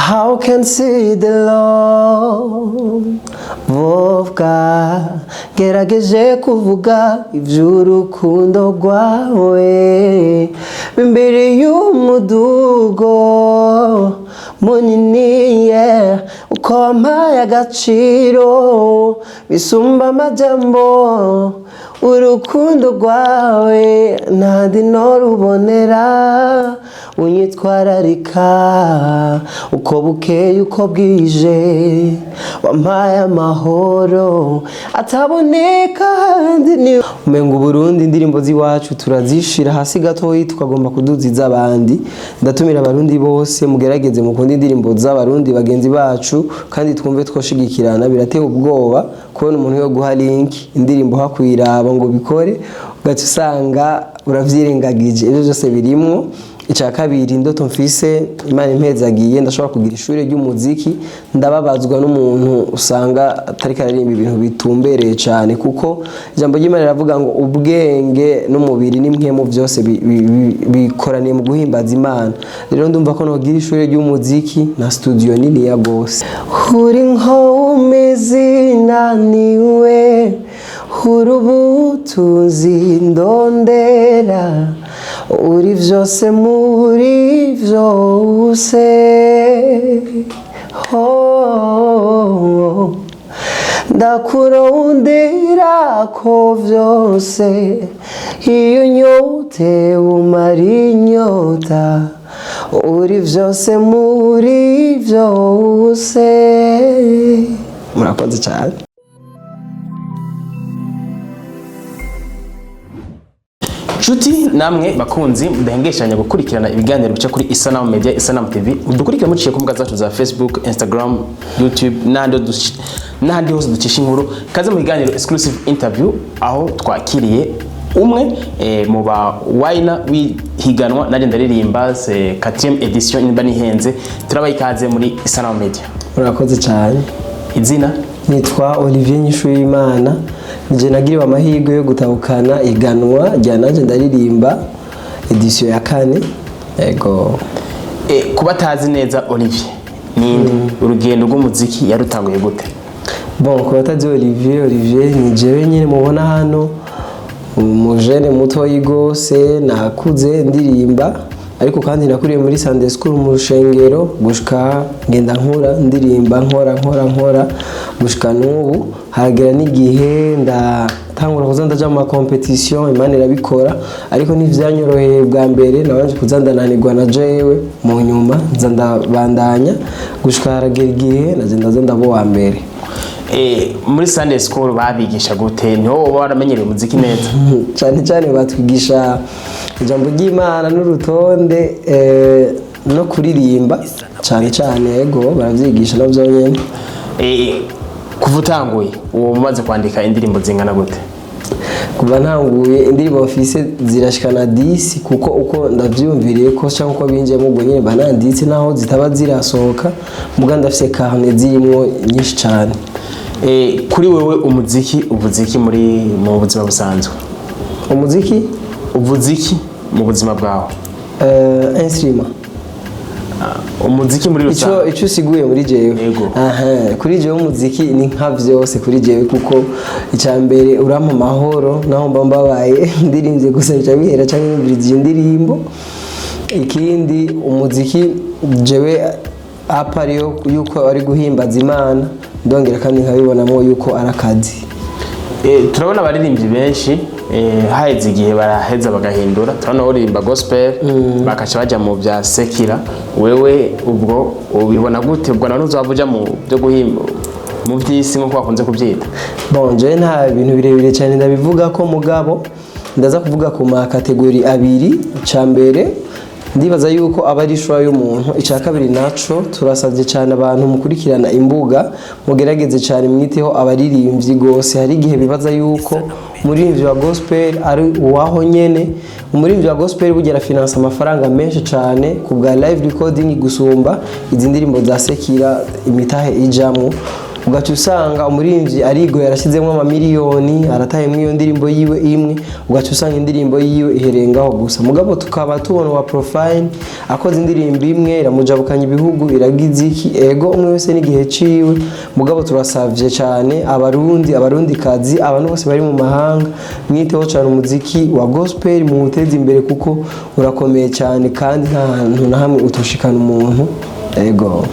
How can see the love of God? Gerageje kuvuga iby'urukundo rwawe imbere y'umudugo munini, yeah. Uko wampaye agaciro bisumba amajambo, urukundo rwawe ntandi norubonera. Unyitwararika uko bukeye uko bwije, wampaye amahoro ataboneka ahandi. Ni umenga Uburundi indirimbo z'iwacu turazishira hasi gatoyi, tukagomba kuduza iz'abandi. Ndatumira Abarundi bose, mugerageze mukunde indirimbo z'Abarundi bagenzi bacu kandi twumve twoshigikirana. Birateye ubwoba kubona umuntu yo guha link indirimbo hakwiraba ngo bikore, ugaca usanga uravyirengagije. Ibyo byose birimwo. Icya kabiri, indoto mfise, Imana impezagiye, ndashobora kugira ishuri ry'umuziki. Ndababazwa n'umuntu usanga atariko aririmba ibintu bitumbereye cyane, kuko ijambo ry'Imana riravuga ngo ubwenge n'umubiri n'impwemu byose bikoraniye mu guhimbaza Imana. Rero ndumva ko nogira ishuri ry'umuziki na studio niniya gose. Uri nkomezi naniwe, uri ubutunzi ndondera, uri vyose muri vyose. Oh, ndakurondera ko vyose, iyo nyote umara inyota, uri vyose muri vyose. Murakoze cyane. Nshuti namwe bakunzi mudahengeshanya gukurikirana ibiganiro bica kuri Isanamu Media, Isanamu TV, mudukurikire muciye ku mbuga zacu za Facebook, Instagram, YouTube n'ahandi hose ducisha inkuru. Kaze mu kiganiro exclusive interview, aho twakiriye umwe mu ba winner w'ihiganwa Nanjye Ndaririmba, c'est 4e édition nimba nihenze. Turabaha ikaze muri Isanamu Media. Murakoze cyane. Izina? Nitwa Olivier Nyishuyimana. Nije nagiriwe amahirwe yo gutahukana iganwa rya Nanjye Ndaririmba édition ya kane, yego. Kuba atazi neza Olivier ninde, urugendo rw'umuziki yarutanguye gute? Bon, ku batazi Olivier, Olivier ni jewe nyine mubona hano, umujene mutoyi gose. Nakuze ndirimba, ariko kandi nakuriye muri Sunday school, mu rushengero, gushika ngenda nkura ndirimba, nkora nkora nkora gushika n'ubu. Haragera n'igihe ndatangura kuza ndaja mu ma compétition. Imana irabikora, ariko ntivyanyoroheye bwa mbere. Nabanje kuza ndananirwa na jewe, mu nyuma nza ndabandanya gushika haragera igihe naje ndaza ndaba uwa mbere. Muri Sunday school babigisha gute? Niho woba waramenyereye umuziki neza? Cyane cyane batwigisha ijambo ry'Imana n'urutonde, no kuririmba cyane cyane. Yego, baravyigisha navyo nyene. Kuva utanguye, uwo umaze kwandika indirimbo zingana gute? Kuva ntanguye, indirimbo mfise zirashikana 10, kuko uko ndavyumviriye ko cyangwa uko binjiyemo ubwo nyene bananditse, naho zitaba zirasohoka, muga ndafise carnet zirimwo nyinshi cyane. Kuri wewe umuziki uvuze muri mu buzima busanzwe? Umuziki? Uvuze iki mu buzima bwawe? Instrument. Umuziki muri Ico rusange. ico usiguye muri jewe? Yego. Aha, kuri jewe umuziki ni nka vyose kuri jewe, kuko icya mbere urampa amahoro, naho mba mbabaye ndirimbye gusa bica bihera, canke numviriza iyo ndirimbo. Ikindi, umuziki jewe apa ariyo yuko ari guhimbaza Imana, ndongera kandi nkabibonamo yuko ari akazi. Turabona abaririmbyi benshi, haheze igihe baraheza bagahindura. Turabona uririmba gospel bakaca baja mu bya secular. Wewe ubwo ubibona gute? Ubwo nawe ntuzaba uja mu byo guhimba, mu by'isi nk'uko bakunze kubyita? Bon, jewe nta bintu birebire cyane ndabivuga ko, mugabo ndaza kuvuga ku ma catégories abiri. Icya mbere, ndibaza yuko aba ari ishura y'umuntu. Icya kabiri naco, turasabye cyane abantu mukurikirana imbuga, mugerageze cyane mwiteho abaririmbyi gose. Hari igihe bibaza yuko umuririmbyi wa gospel ari uwaho nyene. Umuririmbyi wa gospel burya arafinansa amafaranga menshi cyane ku bwa live recording gusumba izi ndirimbo za secular, imitahe ijamwo. Ugaca usanga umuririmbyi arigo yarashyizemo amamiliyoni, aratayemwo iyo ndirimbo yiwe imwe, ugaca usanga indirimbo yiwe iherengaho gusa. Mugabo tukaba tubona wa Profine akoze indirimbo imwe, iramujabukanya ibihugu, iragize iki. Ego, umwe wese n'igihe ciwe. Mugabo turasavye cyane Abarundi, Abarundikazi, abantu bose bari mu mahanga, mwiteho cyane umuziki wa gospel, muwuteze imbere kuko urakomeye cyane kandi nta hantu na hamwe utoshikana umuntu. Ego.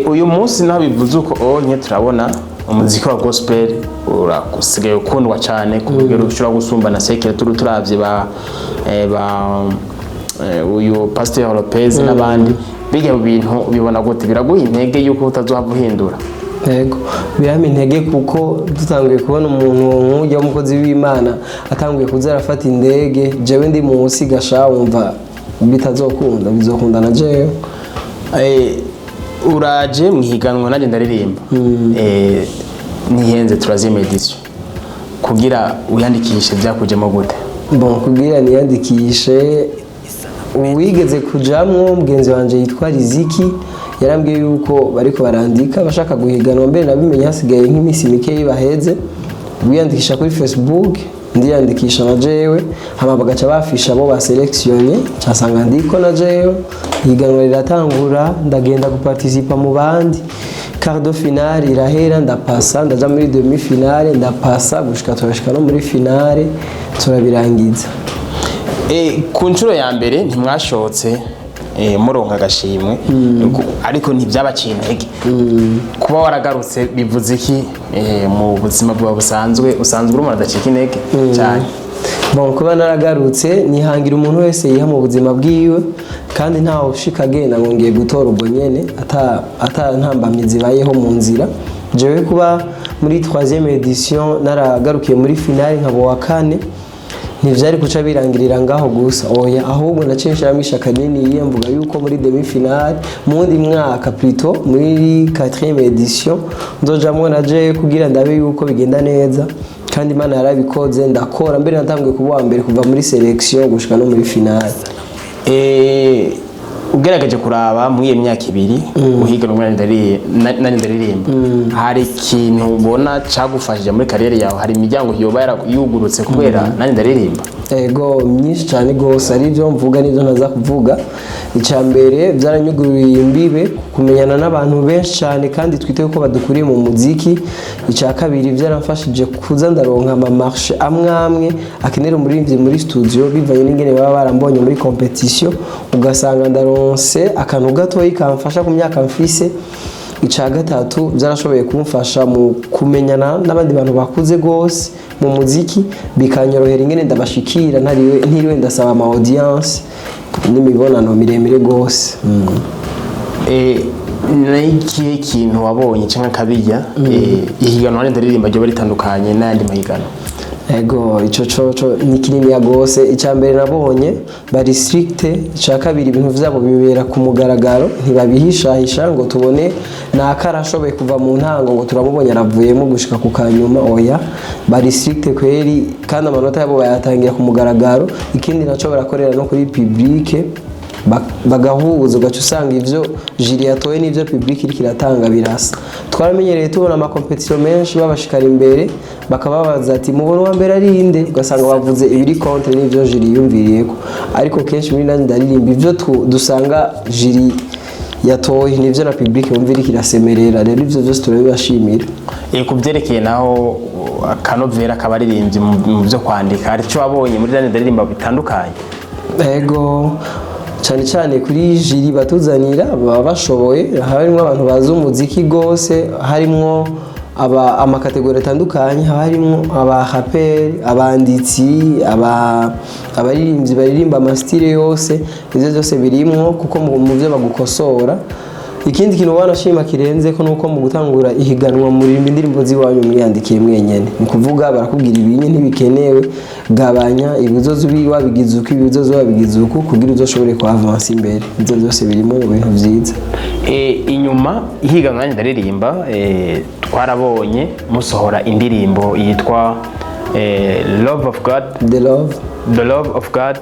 Uyu munsi naho bivuze uko onye, turabona umuziki wa gospel urasigaye ukundwa cyane ku rugero ushobora gusumba na secular. Turi turavye ba uyu Pasteur Lopez n'abandi bijya mu bintu, ubibona gute? Biraguha intege yuko utazohava uhindura? Yego, birampa intege kuko dutanguye kubona umuntu nk'ujya w'umukozi w'Imana atanguye kuza arafata indege, jewe ndi munsi gasha, wumva bitazokunda? Bizokunda na jewe. Uraje mu higanwa Nanjye Ndaririmba, nihenze troisième édition, kugira uyandikishe byakujemo gute? Bon, kugira niyandikishe, uwigeze kujamwo mugenzi wanje yitwa Riziki yarambwiye yuko bariko barandika bashaka guhiganwa. Mbere nabimenye hasigaye nk'iminsi mikeyi baheze wiyandikisha kuri Facebook. Ndiyandikisha na jewe, hama bagaca bafisha abo basélectionné, casanga ndiko na jewe. Ihiganwa riratangura, ndagenda guparticipa mu bandi. Quart de finale irahera, ndapasa, ndaja muri demi finale, ndapasa, gushika turashika no muri finale, turabirangiza. Ku nshuro ya mbere ntimwashotse muronka agashimwe, ariko ntibyabaciye intege. Kuba waragarutse bivuze iki mu buzima bwawe busanzwe? Usanzwe uri umuntu adacika intege cyane. Bon, kuba naragarutse nihangira umuntu wese yiha mu buzima bwiwe, kandi ntawe ushika agenda ngo ngiye gutora ubwo nyene ata ntambamyi zibayeho mu nzira. Jewe kuba muri 3e édition naragarukiye muri finale nkaba wa kane, ntivyari kuca birangirira ngaho gusa, oya. Ahubwo naciye nshiramo ishaka nini, mvuga yuko muri demi finale mu wundi mwaka, plutôt muri 4e édition, nzojamwo na jewe kugira ndabe yuko bigenda neza. Kandi Imana yarabikoze, ndakora mbere, natanguye kuba uwa mbere kuva muri sélection gushika no muri finale. Ugerageje kuraba muri iyo myaka 2 uhiganwa Nanjye Ndaririmba, hari ikintu ubona cagufashije muri carrière yawe? Hari imiryango yoba yugurutse kubera Nanjye Ndaririmba? Ego, myinshi cyane rwose. Ari ibyo mvuga n'ibyo ntaza kuvuga. Icya mbere, byaranyugururiye imbibe, kumenyana n'abantu benshi cyane kandi twite ko badukuriye mu muziki. Icya kabiri, byaramfashije kuza ndaronka ama marché amwe amwe akenera umuririmbyi muri studio, bivanye n'ingene baba barambonye muri compétition, ugasanga ndaronse akantu gatoyi kamfasha ku myaka mfise. Icya gatatu, byarashoboye kumfasha mu kumenyana n'abandi bantu bakuze rwose mu muziki, bikanyorohera ingene ndabashikira ntiriwe ndasaba ama audience n'imibonano miremire rwose. Ni ikihe kintu wabonye canke akabirya ihiganwa Nanjye Ndaririmba ryoba ritandukanye n'ayandi mahiganwa? Ego, ico coco ni kininiya gose. Icya mbere nabonye, bari strict. Icya kabiri, ibintu vyabo bibera ku mugaragaro, ntibabihishahisha ngo tubone naka arashoboye kuva mu ntango ngo turamubonye aravuyemo gushika ku kanyuma, oya. Bari strict kweri, kandi amanota yabo bayatangira ku mugaragaro. Ikindi naco, barakorera no kuri public, bagahuza, ugaca usanga ivyo jury yatoye n'ivyo public iriko iratanga birasa. Twaramenyereye tubona ama compétition menshi babashikara imbere bakababaza ati: "Mubona uwa mbere ari inde?" Ugasanga bavuze ibiri contre n'ivyo jury yumviriyeko. Ariko kenshi muri Nanjye Ndaririmba, ivyo dusanga jury yatoye nivyo na public yumva iriko irasemerera. Rero ivyo vyose turabibashimira. Ku byerekeye naho akanovera k'abaririmbyi mu byo kwandika, hari icyo wabonye muri Nanjye Ndaririmba bitandukanye? Ego, cyane cyane kuri jury batuzanira baba bashoboye. Harimo abantu bazi umuziki gose, harimwo aba ama catégories atandukanye, haba harimwo aba rappeur, abanditsi, abaririmbyi baririmba ama styles yose. Ivyo byose birimwo kuko mu byo bagukosora. Ikindi kintu wanashima kirenze ko nuko mu gutangura ihiganwa muririmba indirimbo z'iwanyu mwiyandikiye mwenyene. Ni kuvuga barakubwira: "Ibinye ntibikenewe, gabanya ibizozo, wabigize uko, ibizozo wabigize uku, kugira uzoshobore ku avancer imbere." Ivyo byose birimo mu bintu vyiza. Inyuma ihiganwa Nanjye Ndaririmba, twarabonye musohora indirimbo yitwa Love of God. The Love. The Love of God.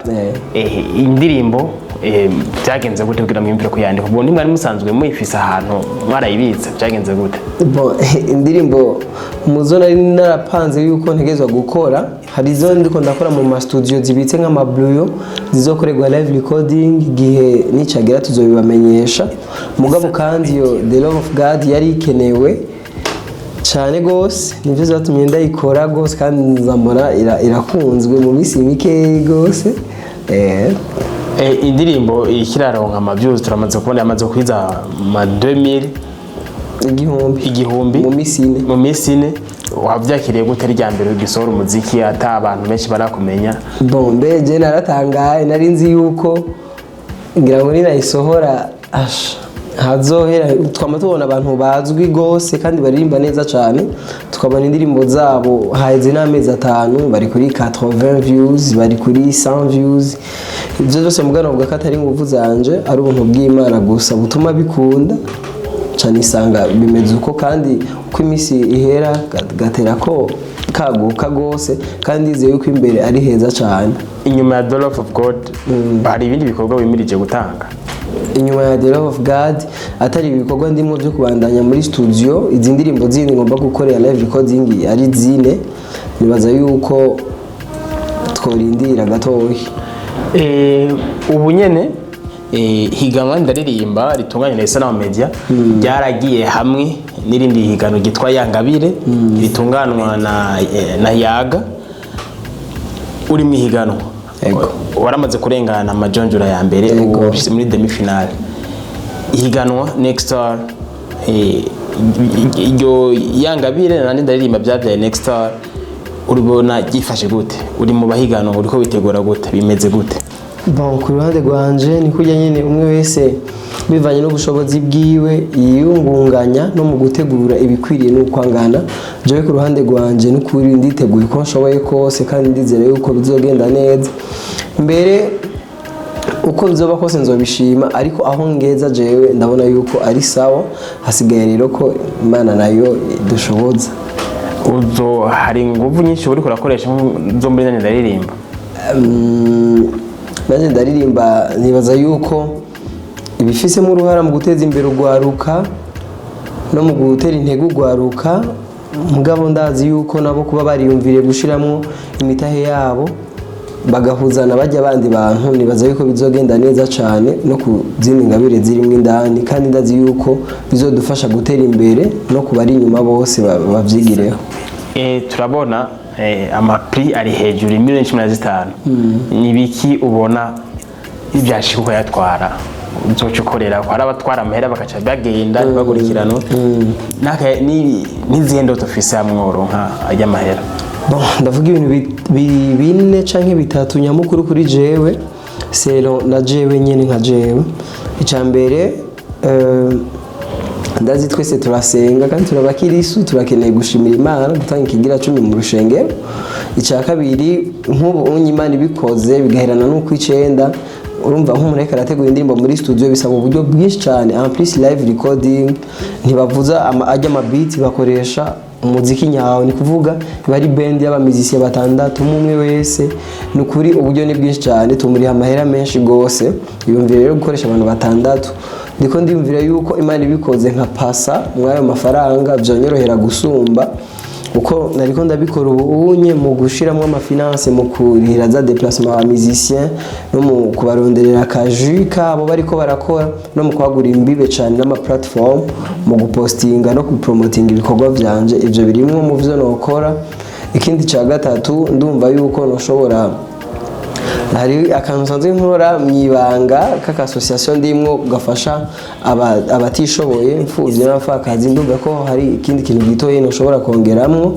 Eh. Indirimbo Byagenze gute kugira mwiyumvire kuyandika? Ubwo ntimwari musanzwe muyifise ahantu mwarayibitse? Byagenze gute? Bon, indirimbo muzo nari narapanze yuko ntegerezwa gukora, hari izo ndiko ndakora mu ma studio zibitse nk'amabluyo, zizokorerwa live recording. Igihe nicagera tuzobibamenyesha. Mugabo kandi iyo The Love of God yari ikenewe cyane gose, nivyo zatumye ndayikora gose, kandi nzambona irakunzwe mu minsi mikeyi gose. Indirimbo ikiraronka ama views, turamaze kubona yamaze kwiza ma 2000. 1000. 1000. Mu minsi 4. Mu minsi 4. Wavyakiriye gute rya mbere ugisohora umuziki ata abantu benshi barakumenya? Bon, mbeje naratangaye. Nari nzi yuko ngira ngo ninayisohora asha hazohera. Twama tubona abantu bazwi gose kandi baririmba neza cyane, tukabona indirimbo zabo haheze n'amezi 5 bari kuri 80 views, bari kuri 100 views. Ibyo byose mugana bavuga ko atari ingufu zanje, ari ubuntu bw'Imana gusa butuma bikunda cyane. Isanga bimeze uko, kandi uko iminsi ihera gatera ko kaguka gose, kandi ndizeye yuko imbere ari heza cyane. Inyuma ya The Love of God hari ibindi bikorwa wimirije gutanga? Inyuma ya The Love of God, atari ibikorwa ndimo byo kubandanya muri studio, izi ndirimbo zindi ngomba gukorera live recording ari zine, nibaza yuko tworindira gatoya. Ubu nyene higanwa ndaririmba ritunganywa na Isanamu Media ryaragiye hamwe n'irindi higanwa ryitwa Yangabire ritunganwa na Yaga. Uri mu higanwa. Yego. Waramaze kurengana amajonjora ya mbere. Yego. Ubu uri muri demi finale ihiganwa Next Star. Iryo Yangabire nandi ndaririmba byabyaye Next Star, uribona ryifashe gute? Uri mu bahiganwa, uriko witegura gute? Bimeze gute? Bon, ku ruhande rwanje ni kurya nyine umwe wese bivanye n'ubushobozi bwiwe yiyungunganya no mu gutegura ibikwiriye n'uko angana. Jewe ku ruhande rwanje n'ukuri nditeguye uko nshoboye kose, kandi ndizera yuko bizogenda neza. Mbere uko bizoba kose nzobishima, ariko aho ngeza jewe ndabona yuko ari sawa. Hasigaye rero ko Imana nayo idushoboza. Uzo hari inguvu nyinshi uriko urakoresha zo muri nani ndaririmba? Nanjye ndaririmba, nibaza yuko ibifisemo uruhara mu guteza imbere urwaruka no mu gutera intego urwaruka. Mugabo ndazi yuko nabo kuba bariyumviriye gushiramwo imitahe yabo bagahuzana bajya abandi bantu, nibaza yuko bizogenda neza cyane no ku zindi ngabire zirimo indani, kandi ndazi yuko bizodufasha gutera imbere no ku bari inyuma bose bavyigireho. Turabona ama prix ari hejuru, 15 miliyoni. Ni biki ubona ibyashika ukayatwara uzoca ukorera ko hari abatwara amahera bagaca bagenda ntibagurikiranwe? N'izihe ndoto ufise hamwe woronka ajya amahera? Bon, ndavuga ibintu bine canke bitatu nyamukuru kuri jewe, sero na jewe nyene nka jewe. Icya mbere, ndazi twese turasenga kandi turabakirisu, turakeneye gushimira Imana, gutanga ikigira cumi mu rushengero. Icya kabiri, nk'ubu unye Imana ibikoze bigaherana n'uko icenda, urumva nk'umuntu ariko arategura indirimbo muri studio bisaba uburyo bwinshi cyane. En plus live recording ntibavuza ajya ama beat, bakoresha umuziki nyawo, ni kuvuga iba ari band y'aba musiciens batandatu umwe umwe wese. Ni ukuri uburyo ni bwinshi cyane, tumuriha amahera menshi gose. Yumvira rero gukoresha abantu batandatu. Ndiko ndiyumvira yuko Imana ibikoze nka pasa mw'ayo mafaranga byonyorohera gusumba uko nariko ndabikora ubu unye mu gushiramwo ama finances, mu kurihira za déplacement aba musiciens no mu kubaronderera akaju kabo bariko barakora, no mu kwagura imbibe cane n'ama platform, mu gupostinga no kupromotinga ibikorwa vyanje. Ivyo birimwo mu vyo nokora. Ikindi ca gatatu, ndumva yuko noshobora, hari akantu nsanzwe nkora mu ibanga k'aka association ndimwo gafasha abatishoboye, imfuvyi n'abapfakazi. Ndumva ko hari ikindi kintu gitoyi noshobora kongeramwo.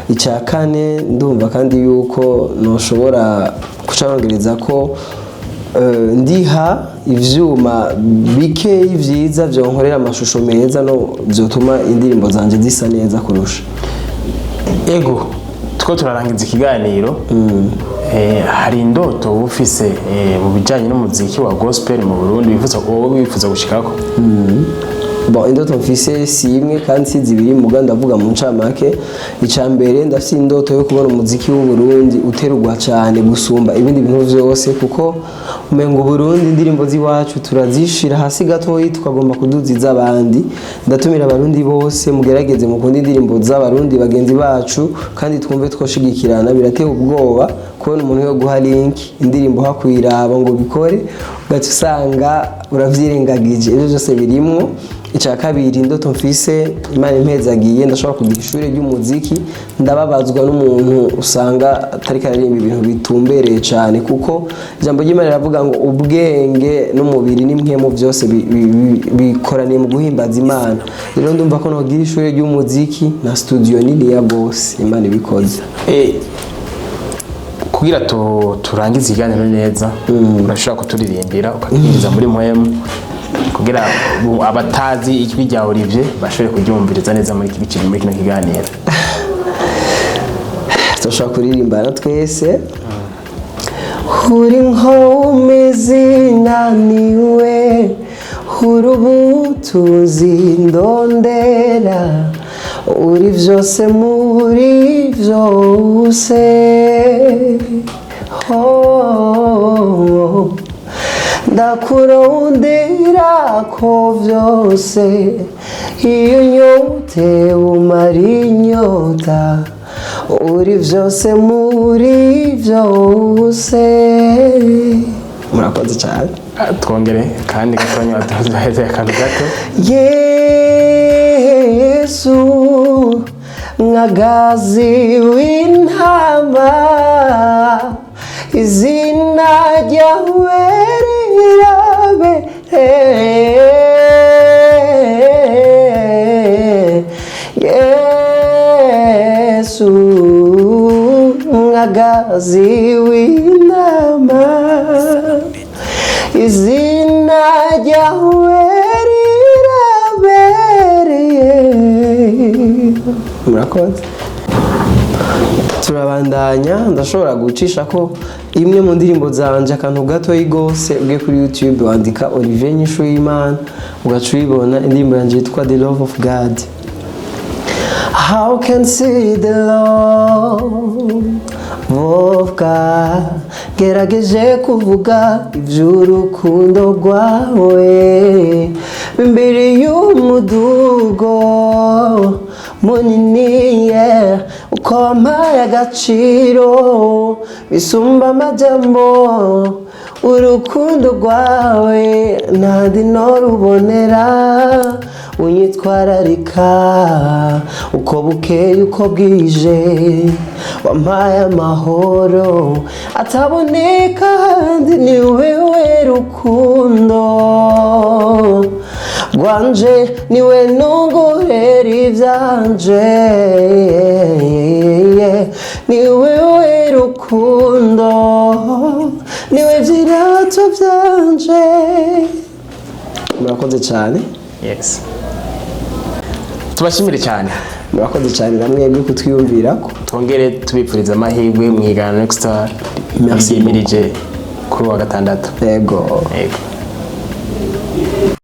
Icya kane, ndumva kandi yuko noshobora kuca ko ndiha ivyuma bikeyi vyiza vyonkorera amashusho meza no vyotuma indirimbo zanje zisa neza kurusha. Ego, two turarangiza ikiganiro. Hari indoto uba ufise mu bijyanye n'umuziki wa gospel mu Burundi wifuza, wowe wifuza gushikako? Bon, indoto mfise si imwe kandi si zibiri, muga ndavuga mu ncamake. Ica mbere, ndafise indoto yo kubona umuziki w'u Burundi uterurwa cyane gusumba ibindi bintu vyose, kuko umengo Burundi indirimbo z'iwacu turazishira hasi gatoyi, tukagomba kuduza iz'abandi. Ndatumira Abarundi bose, mugerageze mukunde indirimbo z'Abarundi bagenzi bacu kandi twumve twoshigikirana. Birateye ubwoba kubona umuntu yo guha link indirimbo hakwiraba ngo bikore, ugaca usanga uravyirengagije. Ibyo byose birimwo. Icya kabiri, indoto mfise, Imana impezagiye, ndashobora kugira ishuri ry'umuziki. Ndababazwa n'umuntu usanga atariko aririmba ibintu bitumbereye cyane, kuko ijambo ry'Imana riravuga ngo ubwenge n'umubiri n'impwemu byose bikoraniye mu guhimbaza Imana. Rero ndumva ko nogira ishuri ry'umuziki na studio niniya gose, Imana ibikoze. Kugira turangize ikiganiro neza, urashobora kuturirimbira, ukatwinjiza muri mpwemu, kugira abatazi ijwi rya Olivier bashobore kuryumviriza neza muri kino kiganiro. Turashobora kuririmbana twese. Uri nkomezi naniwe, uri ubutunzi ndondera, uri vyose muri vyose. Oh, ndakurondera ko vyose, iyo nyote umara inyota, uri vyose muri vyose. Murakoze cyane. Ah, twongere kandi gatonya, tuduheze akantu gato. Yesu, mwagazi w'intama, izina ryawe rirabereye. Yesu, mwagazi w'intama, izina ryawe rirabereye. Murakoze. Turabandanya. Ndashobora gucisha ko imwe mu ndirimbo zanje akantu gatoyi gose. Ugiye kuri YouTube, wandika Olivier Nyishu y'Imana, ugaca uyibona, indirimbo yanje yitwa The Love of God. How can see the love of God? Gerageje kuvuga iby'urukundo rwawe imbere y'umudugo munini, yeah. Uko wampaye agaciro bisumba amajambo, urukundo rwawe ntandi norubonera. Unyitwararika uko bukeye uko bwije, wampaye amahoro ataboneka ahandi. Ni wewe rukundo rwanje, niwe nungurera ibyanje, ni wewe rukundo, niwe vyirato vyanje. Murakoze cyane. Yes, tubashimire cyane. Murakoze cyane namwebwe kutwiyumvirako. Twongere tubipfuriza amahirwe mu ihiganwa Next Star Merci. ryimirije kuri uwa gatandatu. Yego. Yego.